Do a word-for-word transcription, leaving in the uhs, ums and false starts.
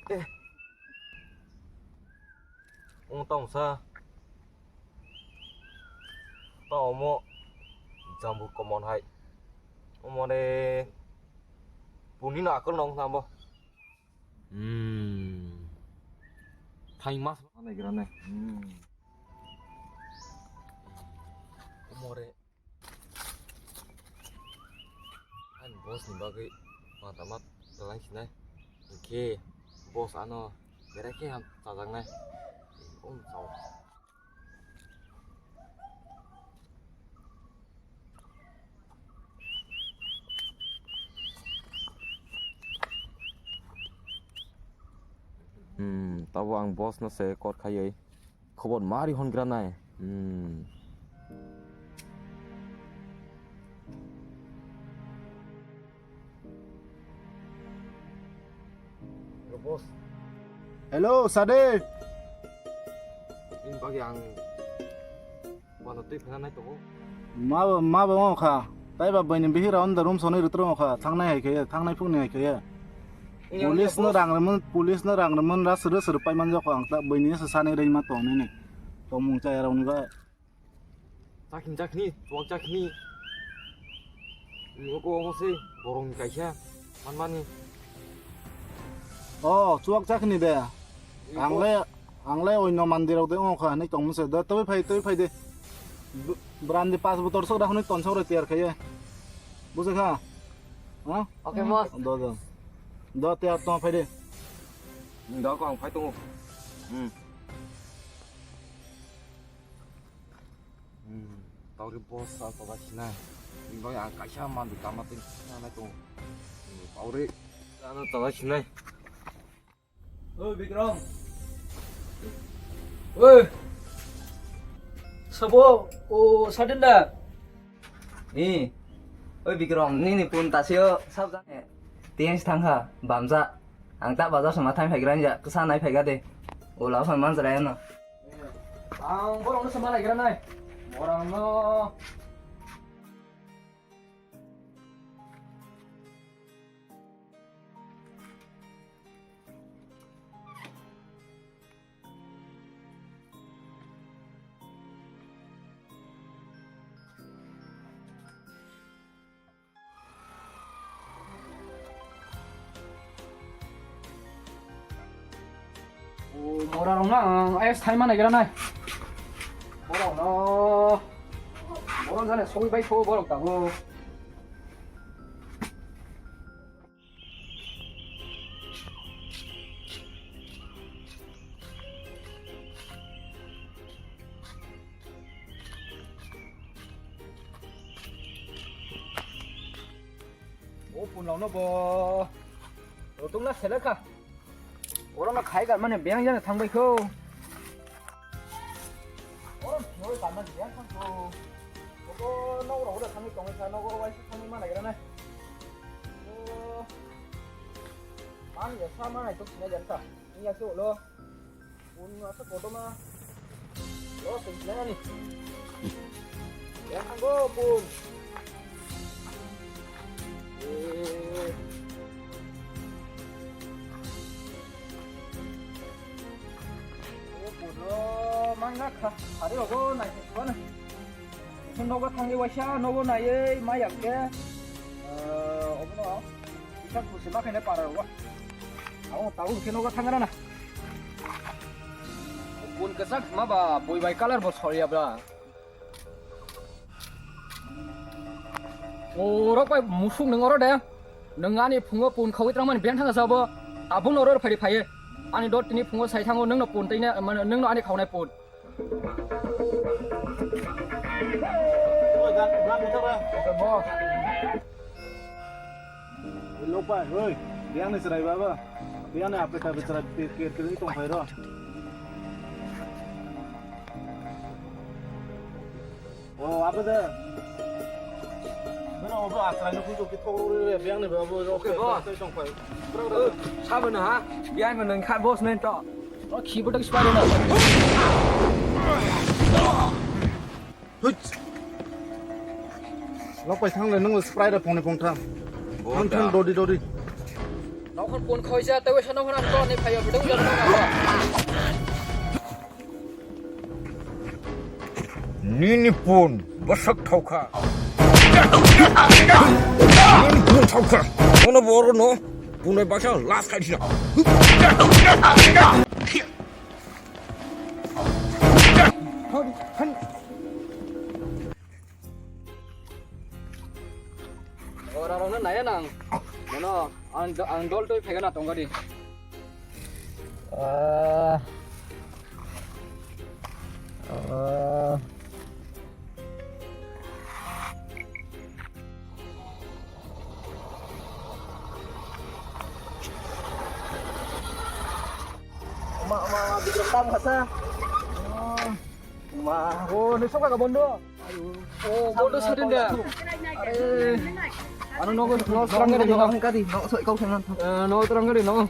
Eh. Ong tong sa. Ta omo jambu komon hai. Omo de puni no akol nong sambo. Hmm. Thai mas. Ane grane. Hmm. Omo re. Ani boss ni bagwi ma tama twlang sinai. Hinkhe boss ano berai khe ham chajaknai. Um, chao. Hmm, tabo ang boss no se kor khaiwi. Khobor mari hon gra nai. Hmm. Hello, boss. Hello, Sade. Ini bagi ang wana tui phena nai tongo. Ma ba, ma ba ongkha. Tai ba bini bihira on the room sonoi rutro ongkha. Thangnai hai khe, thangnai phung ni hai khe. Police no rang rwmwng, police no rang rwmwng ra suru suru paiman jokho ang ta buini se sani rwima tong nini. Tongmung chaya rok ni ba. Chakni chakni, chuwak chakni. Ni oko oko se borong ni kaisa manmani. Oh, chuwak chakni de. Ang le, ang le oino mandir rok de ongkha hinwi tongmung se. Da twi phai, twi phai de. Brandi pas botor sok da hwnwi tonsok rok tiyar khaye. Bujikha? Ha? Okay, boss. Do, do. Do, tiyar tong phai de. Ni da ko ang phai tongo. Hmm. Hmm. Tauri boss sa tada sinai. Ni bai ang kaisa mandi kama tin sinai tongo. Hmm. Tauri ano tada sinai. Oi, Bikram. Oi. Sabo, o, Sadin da? Ni. Oi, Bikram, nini pun tasio sab jane. Tiang si thangkha, bamja. Ang ta bazar sama thang phaigra ja, kesa nai phaiga de. O, lao san man jara no. Ang borok no sama nai gra nai. Borok no. O, mora rok na, ang ayas thai ma naigra nai. Borok no, borok jane sogwi bai tho borok tabuk. O punlokno bo rotokna selekha. Orono khai garmani beyang jani thangbai kho. Oro thoi garmani beyang thangkho. Obo nogo rogo da thangwi tongwi kha, nogo waisa thangwi ma naigra nai. O, man ya sa ma nai tok sinai jan kha. Ni ya se ulo. Pun asa kotorma. Lo sing sinai ani. Ya thanggo pun. Eh. O pun lo mangna kha. Hari rogo nai kha na. Nogo thangwi waisa nogo naiwi ma yak khe, eh, obono kisa kusi ma khaina para rogo. Abo tabuk khe nogo thangna na. Pun kwchak ma ba bui bai colour bo soriya bra. O rok bai musuk nung oro de. Nung ani phungo pun khawi tongmani beng thang jabo. Abun oro phari phaye. Ani dot tini phungo sai thango nungno pun tei na, mane nungno ani khawnai pun. Oi, gan, gan, uthara. Oke, boss. Oi, lokpa, oi, biyang ni chwrai baba. Biyang ni apit apit chwrai, kir, kir, kir, tong phai ro. O, apa de? Beno, bro, asrai no kujo ki thok ro re, biyang ni baba, oke, boss. Tong phai. Bro, bro. Sabo na ha? Biyang ni nang kha boss nen to. O khibo tak spare na. Huch. Lok pai thang le nang spray da phone phone tham. Bo thang da. Thang dodi dodi. Phone khoi ja, tei wesa no hona to ne phayo, bidung ja no. Nini phone bwsak thokha. Nini phone thokha. Ono boro no, bunai baksa last khai dina. Ora rok no naya nang. Mano, ang, ang dol toi phega na tongga di. Ah. Ah. Ma, ma, ma, bidrok tam khasa. Ma. Oh, ni soka ka bondo. Oh, bondo sudin da. Are. Ano nogo, no, terang gari, no. Kadi, no, so, kau sana. Eh, no, terang gari, no.